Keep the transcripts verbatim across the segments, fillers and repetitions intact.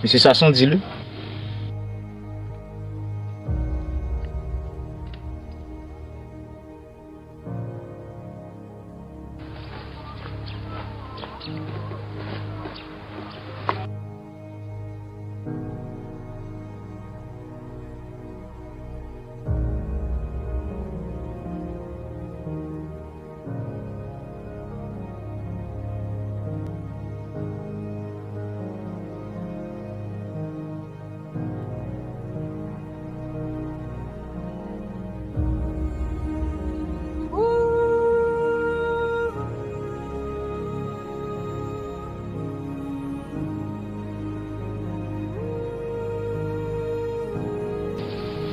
Mesye sa se yon dil wi.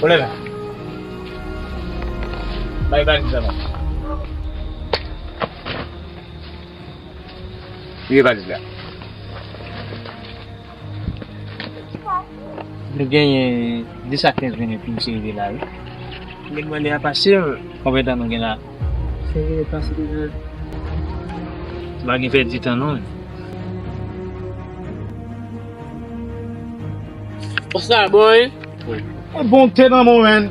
Ou leve. Bay valiz la non. Vire valiz la. Nou genyen dis a kenz minit pou n se rive la wi. Gen mande a pase. Konbyen tan nou gen la? Se pase deja. Pa gen pèdi tan non. What's up, boy? Wi. E bon te nan moman.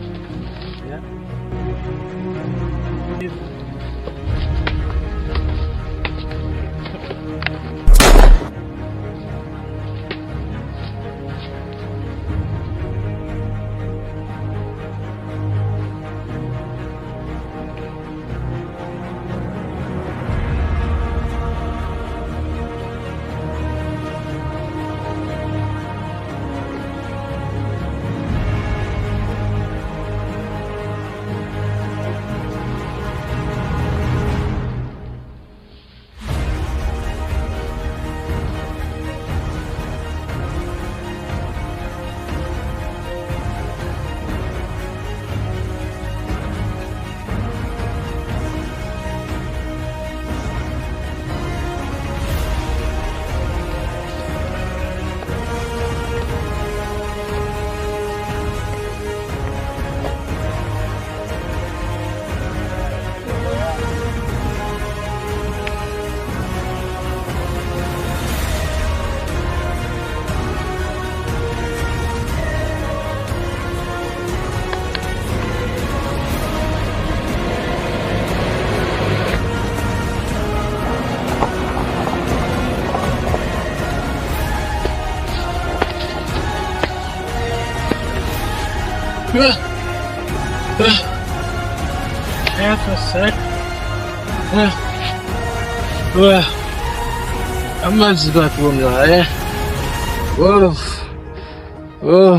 An m ap di patwon m la, eh. Oh. Oh.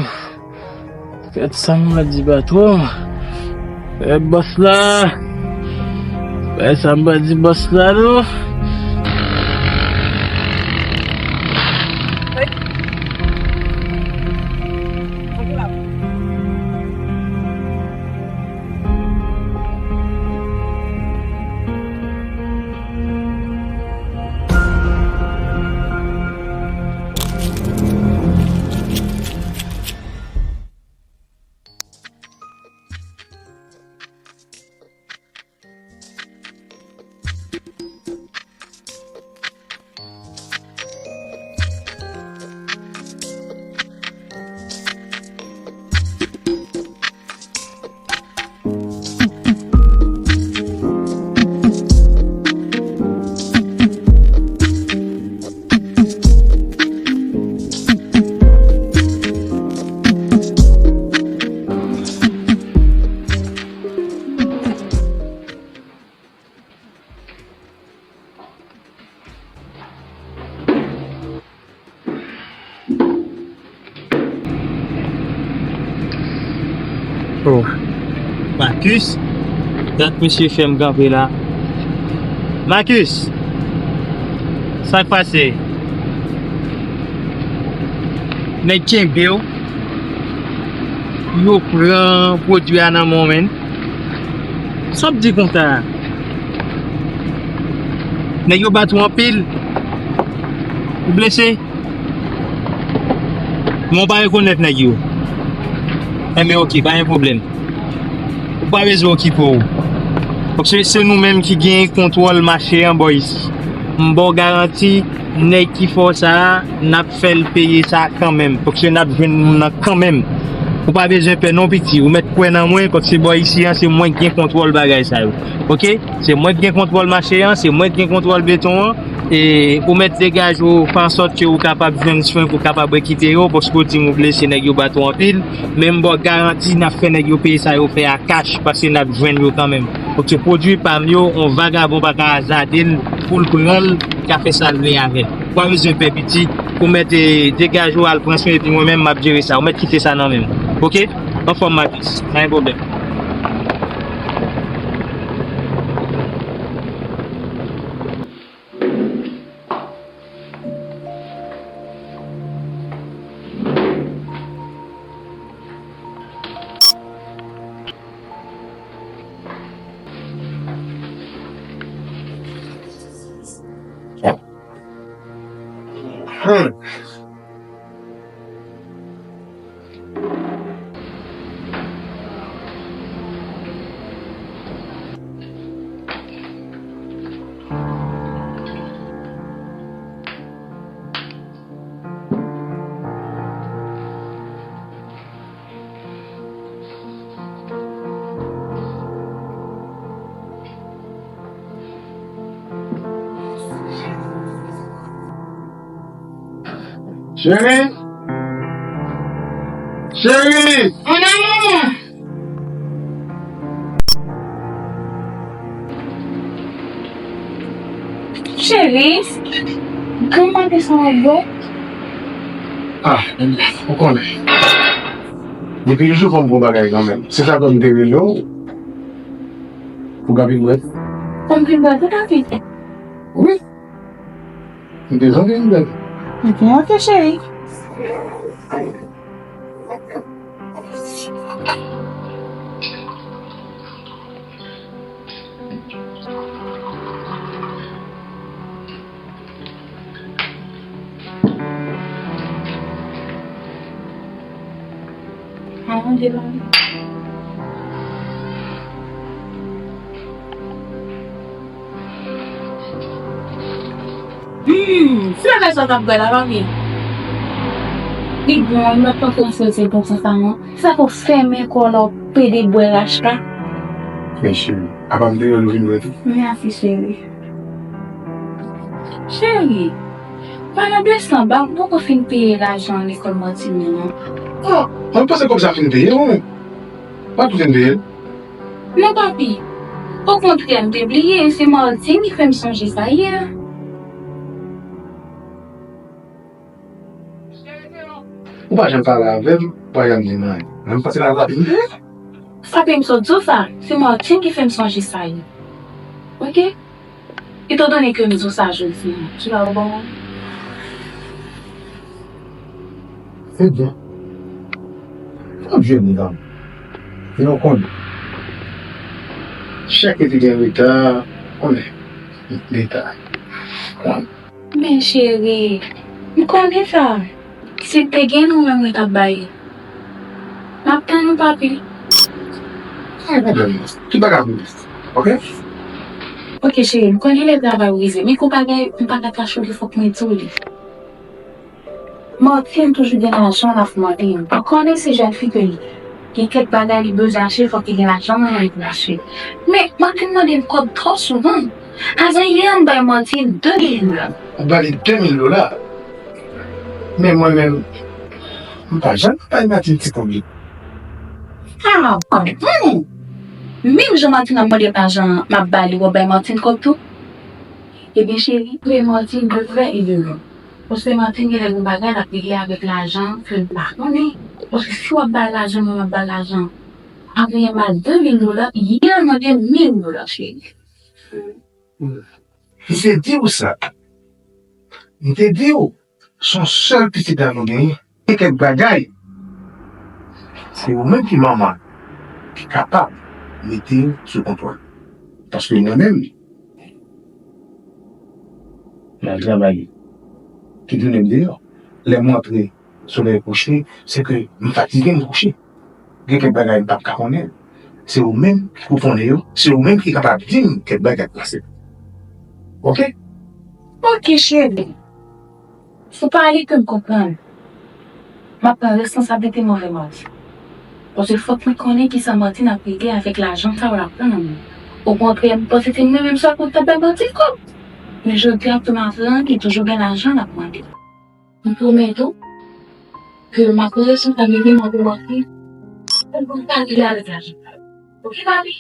Gad sa m ap di patwon. Eh, bòs la. Bay sa m ap di bòs la, non. Oh. Marcus, gad misye fè m kanpe la. Marcus, sa k pase? Nèg kenbe w. Yo pran pwodui a nan men w, menn. Sa w ap di konsa a? Nèg yo bat ou anpil? Ou blese? Men w pa rekonèt nèg yo. Enben, oke, pa gen pwoblèm. Ou pa bezwen okipe w. Paske se nou menm ki gen kontwòl mache an bò isi. M ba w garanti, nèg ki fè w sa a, n ap fè l peye sa kanmenm. Paske n ap jwenn moun nan kanmenm. Ou pa bezwen pè non, piti. Ou mèt kwè nan mwen, paske bò isi an, se mwen ki gen kontwòl bagay sa yo. Oke? Se mwen ki gen kontwòl mache an, se mwen ki gen kontwòl beton an. E ou mèt degaje w, fè ansòt ke ou kapab jwenn swen, pou w kapab rekite yo, paske w di m ou blese, nèg yo bat ou anpil. Men m ba w garanti, n ap fè nèg yo peye sa yo fè a kach, paske n ap jwenn yo kanmenm. Paske pwodui pa m yo, yon vagabon pa ka azade l pou l pran l, ka fè sa l vle avè l. Ou pa bezwen pè, piti. Ou mèt, eh, degaje w al pran swen, epi mwen menm, m ap jere sa. Ou mèt kite sa nan men m. Oke? Anfòm, Matis. Pa gen pwoblèm. Cheri! Cheri! Mon amour! Cheri, kòman te sanble? Ah, ou konnen. Depi jou fò m fè yon bagay kanmenm. Se sa fè m te rele w. Pou w ka vin wè. Pou m vin wè tout anpil. Wi. M te zanmi m bèl. Ok, ok, cheri. Hmm, se bagay sa w t ap bwè la, papi. Li bon, m pa t panse se bon konsa non. Sa pou fèmen kò w la w pede bwè rachka. Men cheri, apa m deyò nou vin bwè tou? Mèsi cheri. Cheri, palan de sa, ba m poko fin peye lajan lekòl Martine nan non. Ah, mwen panse kòb sa fin peye, wi. Pa tou fin peye l. Non, papi. Okontrè, m te bliye, se Martine ki fè m sonje sa yè. Ou pa janm pale avè m, ou pa janm di m anyen. Men m panse la rapid. Sa fè m sot di w sa, se Martine ki fè m sonje sa yè. Ok? Etandone ke m di w sa jodi a, ki la w ban mwen? Ebyen, w ap jwenn li kanmenm. Men w konnen. Chak ki te gen reta, konnen. Reta. Konnen. Men cheri, m konnen sa. Si te gen nou menm nou t ap bay. M ap tann ou, papi. Pa gen pwoblèm non. Tout bagay ap rive. Ok? Ok, cheri, m konnen lè travay ou rive. Men gon bagay, m pa ka kache w li, fòk mwen di w li. Martine toujou gen lajan l ap mande m. Ou konnen se jèn fi ke li ye. Gen kèk bagay li bezwen achte, fòk li gen lajan mwen pou l achte. Men, Martine mande m kòb twò souvan. Avan yè, m bay Martine de mil dola. Ou ba li de mil dola? Men mwen menm, m pa janm bay Martine ti kòb li. Ah, bon. Menm jan Martine ap mande m lajan, m ap ba li, w ap bay Martine kòb tou? Ebyen, cheri, premye Martine de frè e de lò. Paske Martine genlè gon bagay l ap regle avèk lajan ke m pa konnen. Paske si w ap ba l lajan, mwen m ap ba l lajan. Avan yè m ba l de mil dola, yè l mande m mil dola, cheri. M te di w sa. M te di w, se yon sèl pitit la nou genyen. Gen kèk bagay, se ou menm ki manman l, ki kapab mete l sou kontwòl. Paske mwen menm, m al travay, ki tounen m deyò. Lè m rantre, solèy kouche, se ke m fatige, m kouche. Gen kèk bagay m p ap ka konnen. Se ou menm ki pou konnen yo, se ou menm ki kapab di m kèk bagay k pase. Ok? Ok, cheri. Fò pale ke m konprann. M ap pran responsablite m anvè Martine. Paske fòk mwen konnen kisa Martine ap regle avèk lajan sa w ap pran nan men l. Okontrè, m panse se mwen menm sèl pou t ap bay Martine kòb. Men jodi a tou m aprann li toujou gen lajan l ap mande. M pwomèt ou ke m ap pran responsablite m anvè Martine pou m pa regle avèk lajan sa. Ok, papi?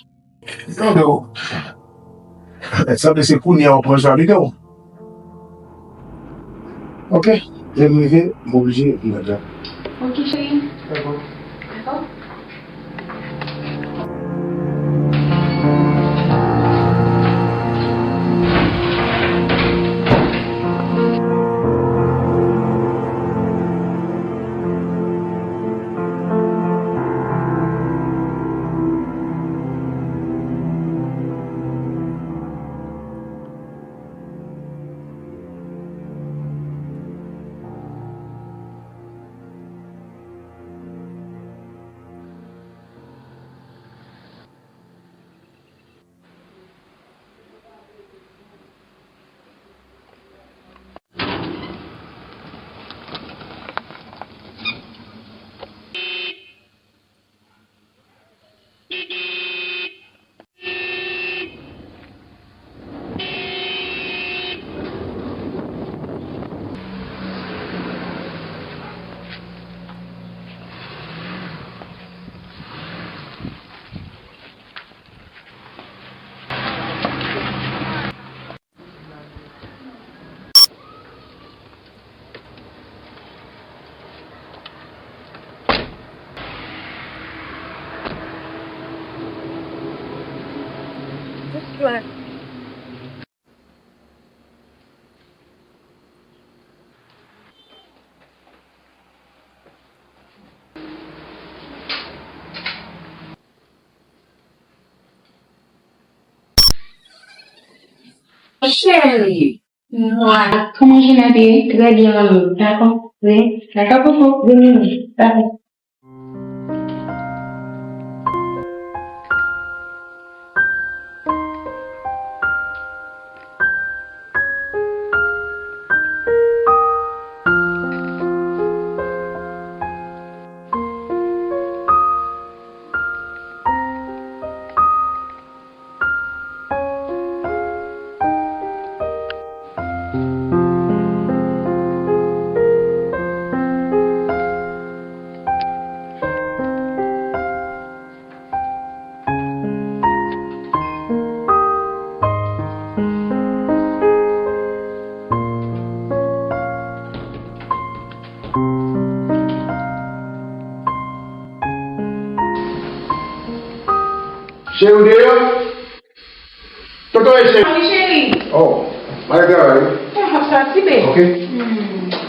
Tande w. Sanble se kounye a w pran responsabilite w. Ok, lè m rive, m oblije m nan djab. Ok, cheri. Dakò. Dakò. Cheri, mwa, kòman jounen te ye? Trè byen, manmi. Dakò, wi. Dakò, koko. Vini, dakò. Cheri, ou deyò? Toto e cheri. Mami cheri. Oh, mwen travay wi. Ah, ap sa ti bebe. Ok. Hmm.